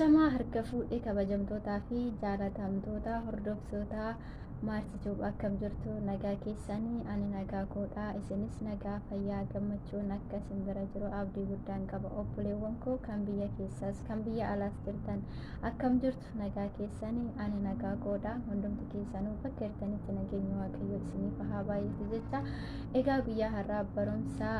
Ashamaa harka fuudhee kabajamtootaa fi jaalatamtoota hordoftoota Maartii Tube akkam jirtu? Nagaa keessanii? Ani nagaa koodha. Isinis nagaa, fayyaa, gammachuun akka isin bira jiru abdii guddaan qaba. Obboleewwan koo kan biyya keessaas kan biyya alaas jirtan, akkam jirtu? Nagaa keessanii? Ani nagaa koodha. Hundumti keessanuu bakka jirtanitti nageenya Waaqayyoo isiniif haa baay'atu jecha. Egaa guyyaa har'aa barumsa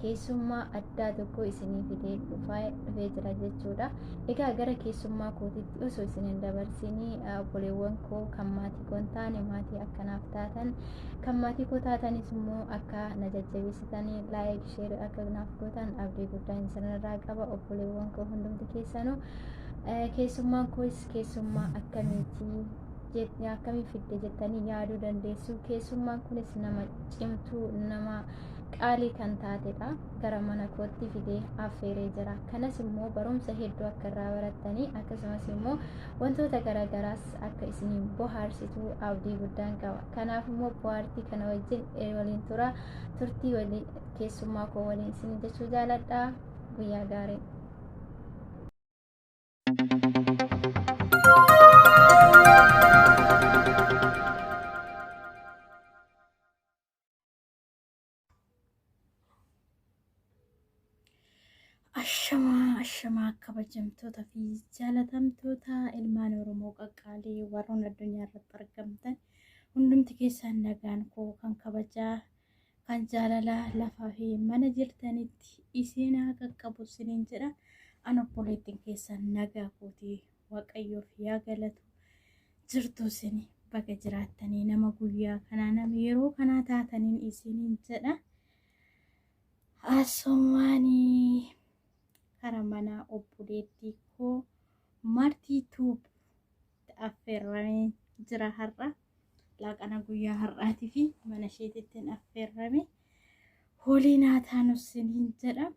keessummaa addaa tokko isinii fidee dhufee jira jechuudha. Egaa gara keessummaa kootiitti osoo isin hin dabarsinii, obboleewwan koo kan maatii koo hin taane maatii akkanaaf taatan, kan maatii koo taatanis immoo akka na jajjabeessitanii like, share akka naaf gootan abdii guddaan isinirraa qaba, obboleewwan koo hundumti keessanuu. Keessummaan koos keessummaa akkamiiti, akkamii fidde jettanii yaaduu dandeessu. Keessummaan kunis nama cimtuu, nama qaalii kan taatedha. Gara mana kootti fidee affeeree jira. Kanas immoo barumsa hedduu akka irraa barattanii, akkasumas immoo wantoota garaagaraas akka isiniin bohaarsitu abdii guddaan qaba. Kanaaf immoo bohaartii kana wajjin waliin tura. Turtii waliin keessummaa koo waliin isin jechuu jaaladha. Guyyaa gaarii. Ashamaa, ashamaa, kabajamtoota fi jaalatamtoota ilmaan Oromoo qaqqaalii warroon addunyaa irratti argamtan hundumti keessaan, nagaan koo kan kabajaa kan jaalalaa lafaa fi mana jirtanitti isin haa qaqqabu isiniin jedha. An obboleettiin keessan nagaa kootii, Waaqayyoof yaa galatu. Jirtu isin? Baga jiraattanii, nama guyyaa kanaa, nama yeroo kanaa taataniin isiniin jedha. Asumaanii kara mana obboleettii koo Martii Tube affeerramee jira har'a. Laaqana guyyaa har'aatii fi mana isheetittiin affeerrame. Holii naa taanu isiniin jedha.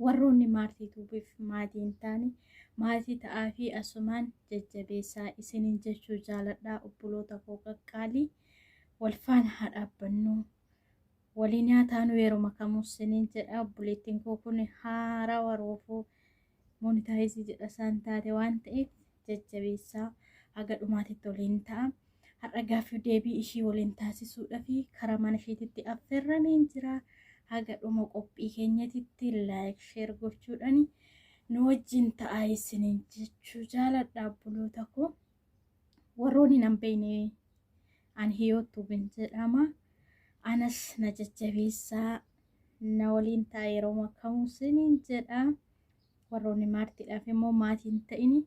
Warroonni Maartii Tuubiif maatii hin taane maatii ta'aa fi asumaan jajjabeessaa isiniin jechuu jaaladha, obboloota koo qaqqaalii. Wal faana haa dhaabbannu. Waliin haa taanu yeruma kamuu isiniin jedha. Obboleettiin koo kun haarawa roofuu monetize jedha isaan taate waan ta'eef jajjabeessaa, haga dhumaatitti waliin ta'a. Har'a gaaffii deebii ishii waliin taasisuudhaaf karaa mana isheetitti affeerrameen jira. Haga dhuma qophii keenyatitti like, share gochuudhaan nu wajjin ta'aa isiniin jechuu jaaladha, obboloota koo. Warroonni nan beekne, ani Hiyoot Tuubin jedhama. Anas na jajjabeessaa, na waliin ta'a yeroo kamuu isiniin jedha. Warroonni maartiidhaaf immoo maatii hin ta'ini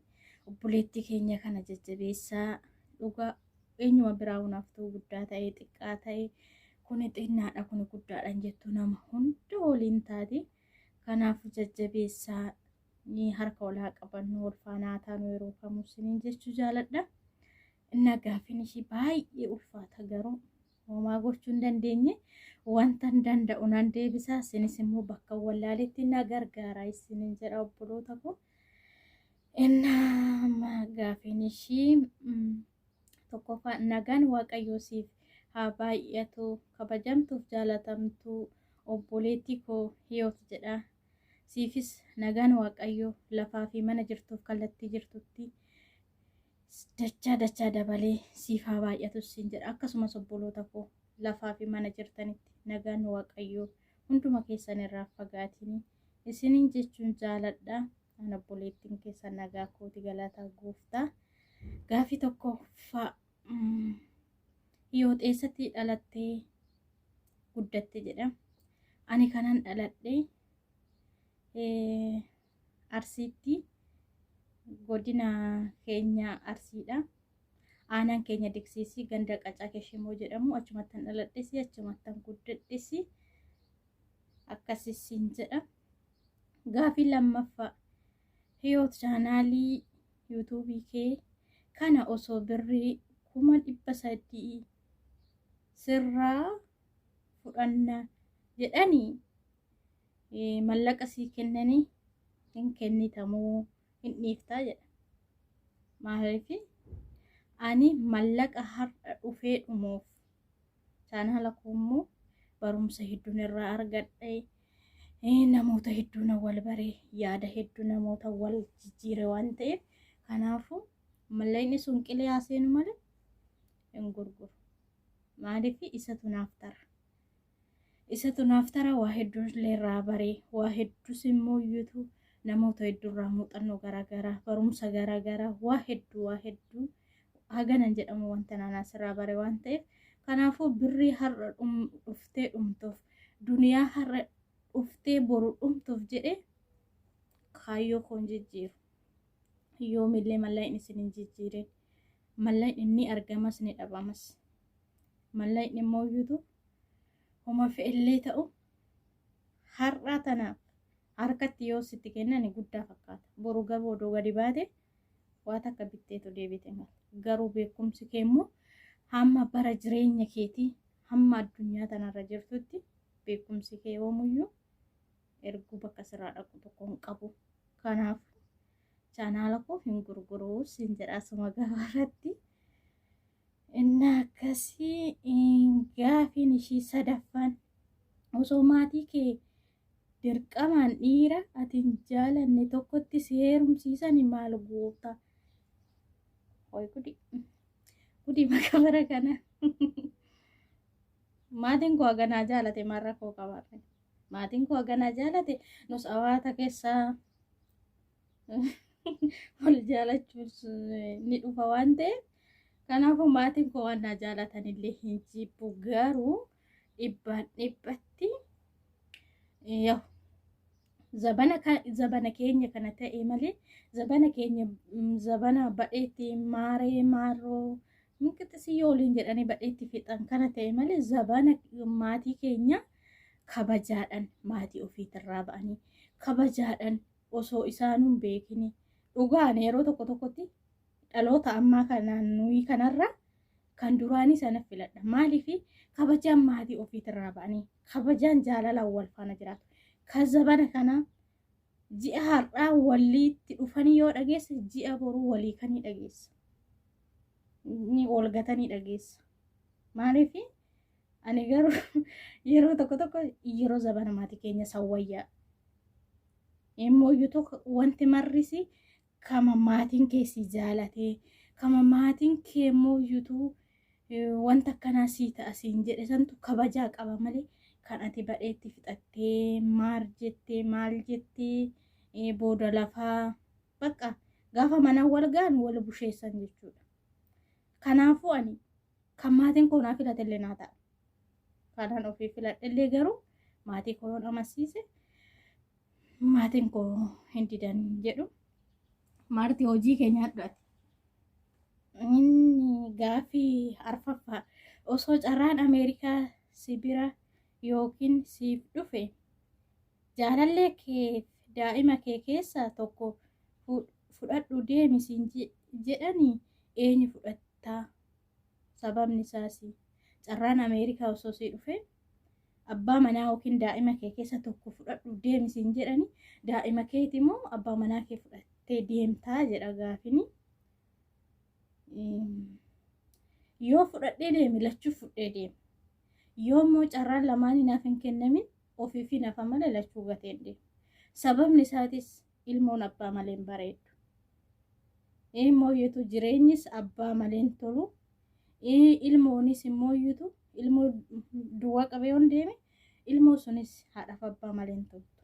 obboleettii keenya kana jajjabeessaa. Dhugaa eenyuma biraa hunaaftuu guddaa ta'e xiqqaa ta'e, kuni xinnaadha kuni guddaadha jettu, nama hunda waliin taati. Kanaaf jajjabeessaa, ni harka wal haa qabannu, wal faana haa taanu yeroo kamuu isiniin jechuu jaaladha. Innaa gaaffiin ishii baay'ee ulfaata, garuu homaa gochuu hin dandeenye. Wanta hin danda'u nan deebisa, isinis immoo bakka wallaaletti na gargaara isiniin jedha, obboloota koo. Innaa gaaffiin ishii tokkoffaa, nagaan Waaqayyoo siif haa baay'atu, kabajamtuuf jaalatamtuu obboleettii koo Hiyoot jedha. Siifis nagaan Waaqayyoo lafaa fi mana jirtuuf kallattii jirtutti dachaa dachaa dabalee siif haa baay'atu siin jedha. Akkasumas obboloota koo lafaa fi mana jirtanitti nagaan Waaqayyoo hunduma keessan irraa fagaatiin isiniin jechuun jaaladha. An obboleettiin keessan nagaa kooti, galataa gooftaa. Gaafii tokkoffaa, Hiyoot eessatti dhalattee guddatte jedha. Ani kanan dhaladhe Arsiitti, godina keenya Arsiidha. Aanaan keenya Diksiisii, ganda Qacaa Keshimoo jedhamu, achumattan dhaladhesi, achumattan guddadhesi, akkasisiin jedha. Gaafii lammaffaa, Hiyoot chaanaalii yuutuubii kee kana osoo birrii 300,000 sirraa fudhanna jedhanii mallaqa sii kennanii hin kennitamoo hin dhiiftaa jedha. Maaliif ani mallaqa har'a dhufee dhumuuf chaanaala koo immoo barumsa hedduun irraa argadhe. Namoota hedduu na wal bare, yaada hedduu namoota wal jijjiire waan ta'eef, kanaafuu mallaqni sun qilee haa seenu malee hin gurguru. Maaliif? Isatu naaf tara. Isatu naaf tara, waa hedduu illee irraa baree, waa hedduus immoo iyyuutu namoota hedduurraa muuxannoo garaagaraa, barumsa garaagaraa, waa hedduu, waa hedduu haganan jedhamu wanta naan asirraa bare waan ta'eef, kanaafuu birrii har'a dhuftee dhumtuuf, duniyaa har'a dhuftee boru dhumtuuf jedhee kaayyoo koon jijjiiru. Yoomillee mallaqni isin hin jijjiirin. Mallaqni ni argamas, ni dhabamas. Mallaqni immoo iyyuutu homa fe'ellee ta'u har'a tanaaf harkatti yoo sitti kennan guddaa fakkaata. Boru garuu odoo gadi baate waa takka bitteetu deebite mala. Garuu beekumsi kee immoo hamma bara jireenya keetii, hamma addunyaa tanarra jirtutti beekumsi kee yoomuyyuu erguu bakka sirraa dhaqu tokko hin qabu. Kanaaf chaanaala koo hin gurguruu siin jedha asuma gabaarratti. Inni akkasii gaafiin ishii sadaffaan, osoo maatii kee dirqamaan dhiira ati hin jaalanne tokkotti si heerumsiisan maal goota? Hoy gudi. Gudi maka bara kana. Maatiin koo haganaa jaalate maal rakkoo qabaate? Maatiin koo haganaa jaalate, nus hawaata keessaa wal jaalachuus ni dhufa waan ta'eef, kanaafuu maatiin koo waan naa jaalatanillee hin jibbu, garuu dhibbaan dhibbatti yaw zabana keenya kana ta'e malee, zabana keenya zabana badheetti maaree maarroo minqixisii waliin jedhanii badheetti fixan kana ta'e malee, zabana maatii keenya kabajaadhaan maatii ofiitirraa ba'anii kabajaadhaan osoo isaanuun beekini dhugaan yeroo tokko tokkotti dhaloota ammaa kanaan nuyi kanarra kan duraanii sana filadha. Maaliif? Kabajaan maatii ofiitirraa ba'anii kabajaan jaalalaan wal faana jiraatu. Kan zabana kana ji'a har'aa walitti dhufanii yoo dhageesse, ji'a boruu walii kanii dhageessa. Ni wal gatanii dhageessa. Maaliif? Ani garuu yeroo tokko tokko yeroo zabana maatii keenya sawwayyaa. Immoo tokko wanti marrisi kama maatiin kee si jaalatee, kama maatiin kee immoo iyyutuu wanta akkanaa sii ta'a siin jedhe santu kabajaa qaba malee, kan ati badheetti fixattee maal jettee maal jettee booda lafaa bakka gaafa mana wal ga'an wal busheessan jechuudha. Kanaafuu ani kan maatiin koo naa filatellee naa ta'a. Kanaan ofii filadhellee garuu maatii koo yoon amansiise maatiin koo hin didan jedhu. Maarti, hojii kee nyaadhu ati. Inni gaaffii arfaffaa, osoo carraan Ameerikaa si bira yookiin siif dhufe jaalallee kee daa'ima kee keessaa tokko fudhadhu deemi siin jedhanii eenyu fudhattaa? Sababni isaas, carraan Ameerikaa osoo sii dhufe abbaa manaa yookiin daa'ima kee keessa tokko fudhadhu deemi siin jedhani, daa'ima keeti moo abbaa manaa kee fudhattee deemtaa jedha gaafini. Yoo fudhadhee deemi, lachuu fudhee deema. Yoo immoo carraan lamaanii naaf hin kennamin, ofii fi nafa malee lachuu gateen deema. Sababni isaatis ilmoon abbaa malee hin bareeddu. Immoo yeetu jireenyis abbaa malee hin tolu. Ilmoonis immoo iyyutu ilmoo duwwaa qabee yoon deeme, ilmoo sunis haadhaaf abbaa malee hin toltu.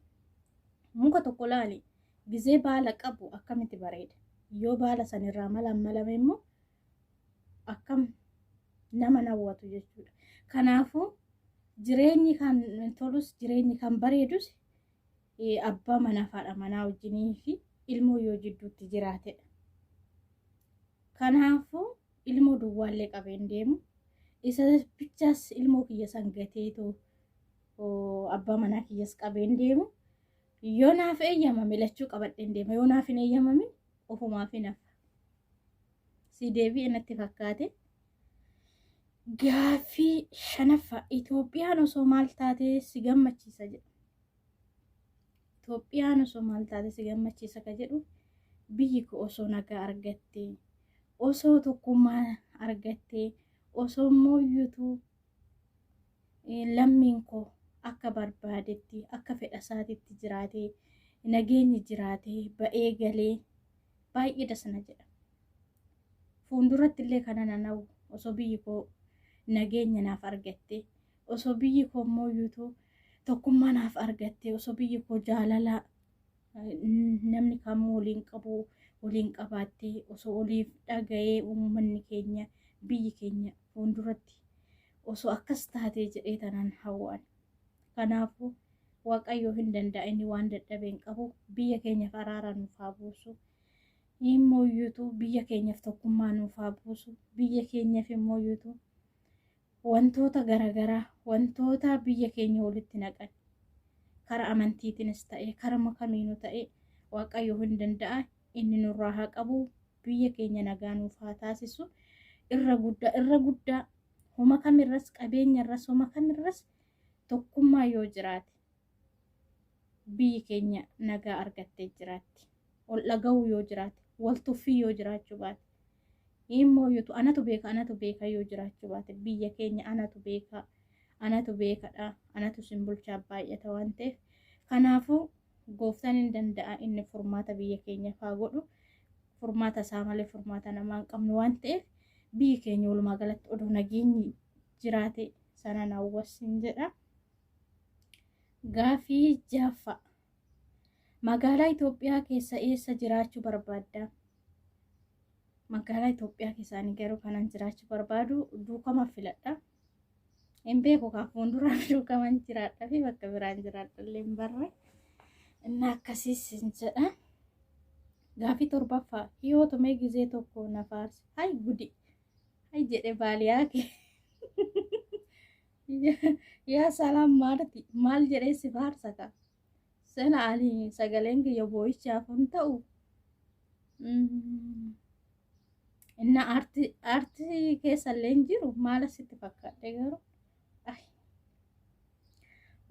Muka tokko laali, gizee baala qabu akkamitti bareeda. Yoo baala sanirraa malaan malame immoo akkam nama hawwatu jechuudha. Kanaafuu jireenyi kan tolus, jireenyi kan bareedus abbaa manaa fi haadha manaa wajjinii fi ilmoo yoo jidduutti jiraatedha. Kanaafuu ilmoo duwwaallee qabeen deemu. Isa bichaas ilmoo kiyya san gateetoo abbaa manaa kiyyas qabeen deemu. Yoo naaf eeyyamame lachuu qabadheen deema. Yoo naaf hin eeyyamamin ofumaaf hin hafa. Si deebi'e natti fakkaate. Gaaffii shanaffaa, Itoophiyaan osoo maal taatee si gammachiisa jedha. Itoophiyaan osoo maal taatee si gammachiisa ka jedhu, biyyi koo osoo nagaa argattee, osoo tokkummaa argattee, osoo mooyyutuu lammiin koo akka barbaadetti akka fedha isaatitti jiraatee nageenyi jiraatee ba'ee galee baay'ee dasna jedha. Fuulduratti illee kana nan hawwu osoo biyyi koo nageenya naaf argatte, osoo biyyi koo immoo yuutuu tokkummaa naaf argatte, osoo biyyi koo jaalala namni kamuu waliin qabu waliin qabaattee, osoo waliif dhaga'ee uummanni keenya, biyyi keenya fuulduratti osoo akkas taatee jedhee tanaan hawwan. Kanaafuu Waaqayyo hin danda'a, inni waan dadhabe hin qabu. Biyya keenyaaf araara nuuf haa buusu. Immoo yuutuu biyya keenyaaf tokkummaa nuuf haa buusu. Biyya keenyaaf immoo yuutuu wantoota garaagaraa, wantoota biyya keenya walitti naqan karaa amantiitiinis ta'e karaa kamiinuu ta'e Waaqayyo hin danda'a, inni nurraa haa qabu, biyya keenya nagaa nuuf haa taasisu. Irra guddaa, irra guddaa homa kamirras, qabeenya irras, homa kamirras tokkummaa yoo jiraate biyyi keenya nagaa argattee jiraatti. Ol dhaga'uu yoo jiraate, wal tuffii yoo jiraachuu baate, immoo yuutu anatu beeka anatu beeka yoo jiraachuu baate, biyya keenya anatu beeka anatu beekadha anatu sin bulchaa baay'ata waan ta'eef, kanaafuu gooftaan hin danda'a, inni furmaata biyya keenyaaf haa godhu. Furmaata isaa malee furmaata namaa hin qabnu waan ta'eef, biyyi keenya walumaa galatti odoo nageenyi jiraate sana hawwasin jedha. Gaafii jaaffaa. Magaalaa Itoophiyaa keessa eessa jiraachuu barbaadda? Magaalaa Itoophiyaa keessa ani garuu kanan jiraachuu barbaadu Duukama filadha. Hin beeku kaa, fuulduraan Duukaman jiraadha fi bakka biraan jiraadha illee hin barre. Inni akkasiis hin jedha. Gaafii torbaffaa. Hiyootumee gizee tokko na faarsi. Hay gudi! Hay jedhe baaliyaa kee. Yaa salaam, maalti maal jedhee si faarsa ka? Sena ani sagaleen kiyya boo'ichaaf hin ta'u. Inna aartii keessa illee hin jiru, maal asitti fakkaadhe garuu.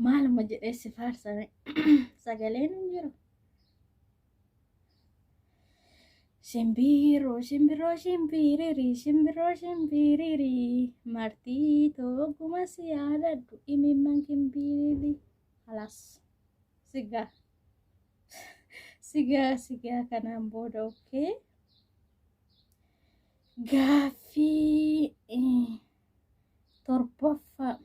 Maaluma jedhee si faarsame, sagaleen hin jiru. Shimbirroo shimbirroo shimbiriri shimbirroo shimbiriri, martii tooguma si yaadadhu imimman kimbiriri. Halas, sigaa sigaa sigaa kanaan booda okay. Gaaffii torbaffaa,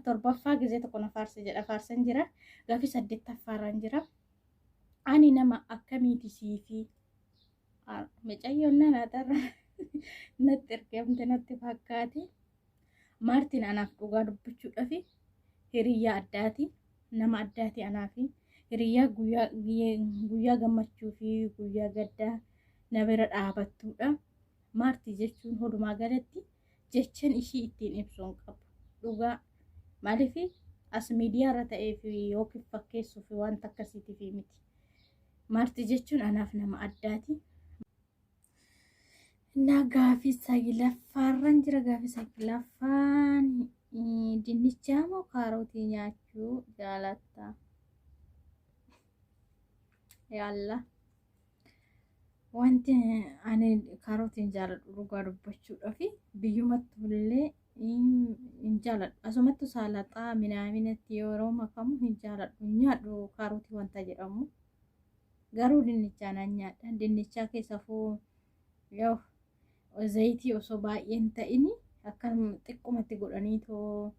torbaffaa gizee tokko na faarsi jedha, faarsan jira. Gaaffii saddeettaffaarraan jira. Ani nama akkamiiti siifi? Mucayyoon nana tarra natti ergamte natti fakkaate. Maartiin anaaf dhugaa dubbachuudhaaf hiriyyaa addaati. Nama addaati anaafi. Hiriyyaa guyyaa gammachuu fi guyyaa gaddaa na bira dhaabattudha. Maartii jechuun walumaa galatti jechan ishii ittiin ibsuu hin qabu. Dhugaa maaliif as miidiyaa irra ta'ee fi yookiin fakkeessuu fi wanta akkasiitiif miti. Maartii jechuun anaaf nama addaati. Na gaafii saglaffaarran jira. Gaafii saglaffaan, dinnichaa moo kaarotii nyaachuu jaalatta? Yaalla. Wanti ani kaarotiin jaaladhu dhugaa dubbachuudhaaf biyyumattu illee hin jaaladhu. Asumattu saalaxaa minaaminatti yeroo makamu hin jaaladhu. Hin nyaadhu kaarotii wanta jedhamu. Garuu dinnichaa nan nyaadha. Dinnichaa keessafuu yoo zayitii osoo baay'ee hin ta'in akka xiqqumatti godhanii too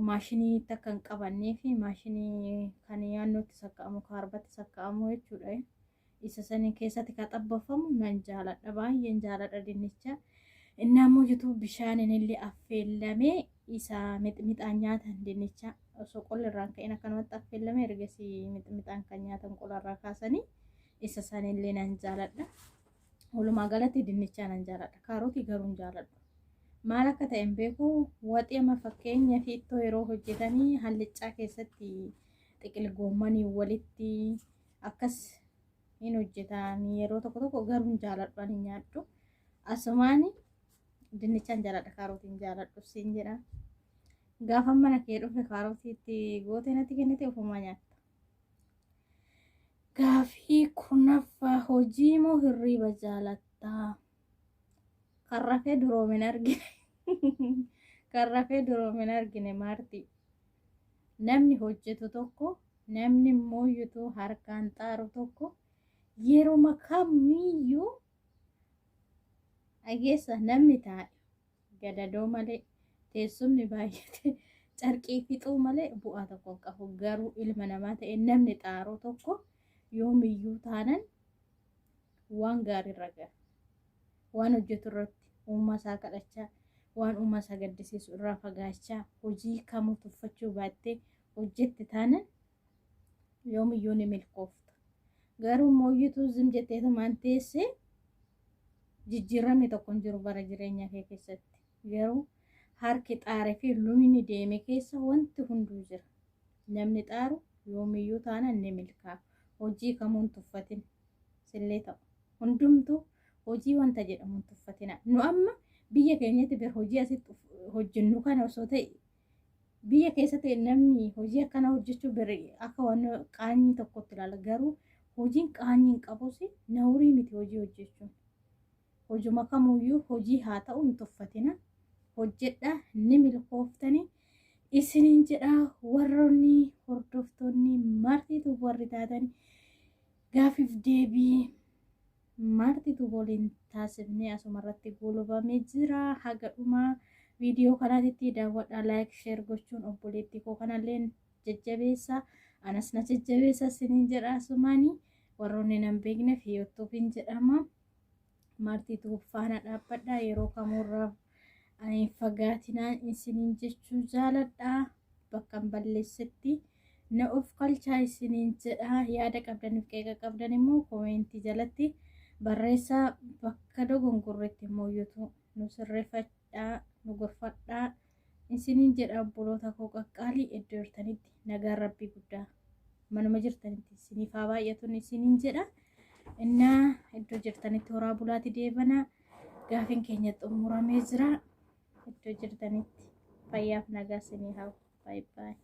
maashiniitti akka hin qabannee fi maashinii kan yaannootti sakka'amu, kaarbatti sakka'amu jechuudha. Isa sanii keessatti kan xabbafamu nan jaaladha, baay'een jaaladha dinnicha. Inni ammoo jitu bishaaniin illee affeellamee isa mixmixaan nyaatan, dinnicha osoo qola irraan ka'in akkanumatti affeellamee ergasii mixmixaan kan nyaatan qola irraa kaasanii isa sanillee nan jaaladha. Walumaa galatti dinnichaa nan jaaladha. Kaarotii garuu hin jaaladhu. Maal akka ta'e hin beeku. Waxii amma fakkeenya fi ittoo yeroo hojjetanii hallichaa keessatti xiqil goommanii walitti akkas hin hojjetan yeroo tokko tokko, garuu hin jaaladhu, ani hin nyaadhu. Asumaan dinnichaan jaaladha, kaarotiin jaaladhu siin jedha. Gaafa mana kee dhufe kaarotiitti gootee natti kennite ofumaa nyaatta. Gaafii 10ffaa, hojii moo hirriiba jaalattaa? Kan rafee duroomin argine. Kan rafee duroome hin argine Maartii. Namni hojjetu tokko, namni mooyyutu harkaan xaaru tokko yeroo kamiyyuu dhageessa. Namni taa'e gadadoo malee, teessumni baay'ate carqii fixuu malee bu'aa tokko hin qabu. Garuu ilma namaa ta'e namni xaaru tokko yoomiyyuu taanan waan gaariirra gaha. Waan hojjetu irratti uumaa isaa kadhachaa, waan uumaa isaa gaddisiisu irraa fagaachaa, hojii kamuu tuffachuu baattee hojjette taanan yoomiyyuu ni milkoofta. Garuu mooyyituu zim jetteetumaan teessee jijjiiramni tokko hin jiru bara jireenya kee keessatti. Garuu harki xaaree fi luyni deeme keessa wanti hunduu jira. Namni xaaru yoomiyyuu taanan ni milkaa'a. Hojii kamuu hin tuffatin sillee ta'u. Hundumtuu hojii wanta jedhamu hin tuffatina. Nu amma biyya keenyatti bir hojii asitti hojjennu kana osoo ta'e biyya keessatti namni hojii akkana hojjechuu bir akka waan qaanyii tokkotti ilaala. Garuu hojiin qaanyii hin qabus nawurii miti hojii hojjechuun. Hojuma kamuyyuu hojii haa ta'u hin tuffatina. Hojjedha, ni milkooftani. Isiniin jedha warroonni hordoftoonni Maartiitu warri taatan, gaafiif deebii Maartiitu waliin taasifnee asumarratti goolabamee jira. Haga dhumaa viidiyoo kanaatitti daawwadhaa, like, share gochuun obboleettii koo kanallee jajjabeessa, anas na jajjabeessa isiniin jedha. Asumaanii warroonni nan beekneef Hiyoottuufiin jedhama. Maartiitu faana dhaabbadha, yeroo kamuurraa ani fagaatinaan isiniin jechuu jaaladha. Bakka hin balleessetti na of kalchaa isiniin jedha. Yaada qabdaniif qeeqa qabdan immoo comment jalatti barreessaa. Bakka dogongorretti immoo yuutu nu sirreeffadhaa, nu gorfadhaa isiniin jedha. Obboloota koo qaqqaalii, iddoo jirtanitti nagaan rabbii guddaa manuma jirtanitti isiniif haa baay'atuun isiniin jedha. Innaa iddoo jirtanitti horaa bulaati deebana. Gaafiin keenya xumuramee jira. Iddoo jirtanitti fayyaaf nagaa isinii haa. Bye bye.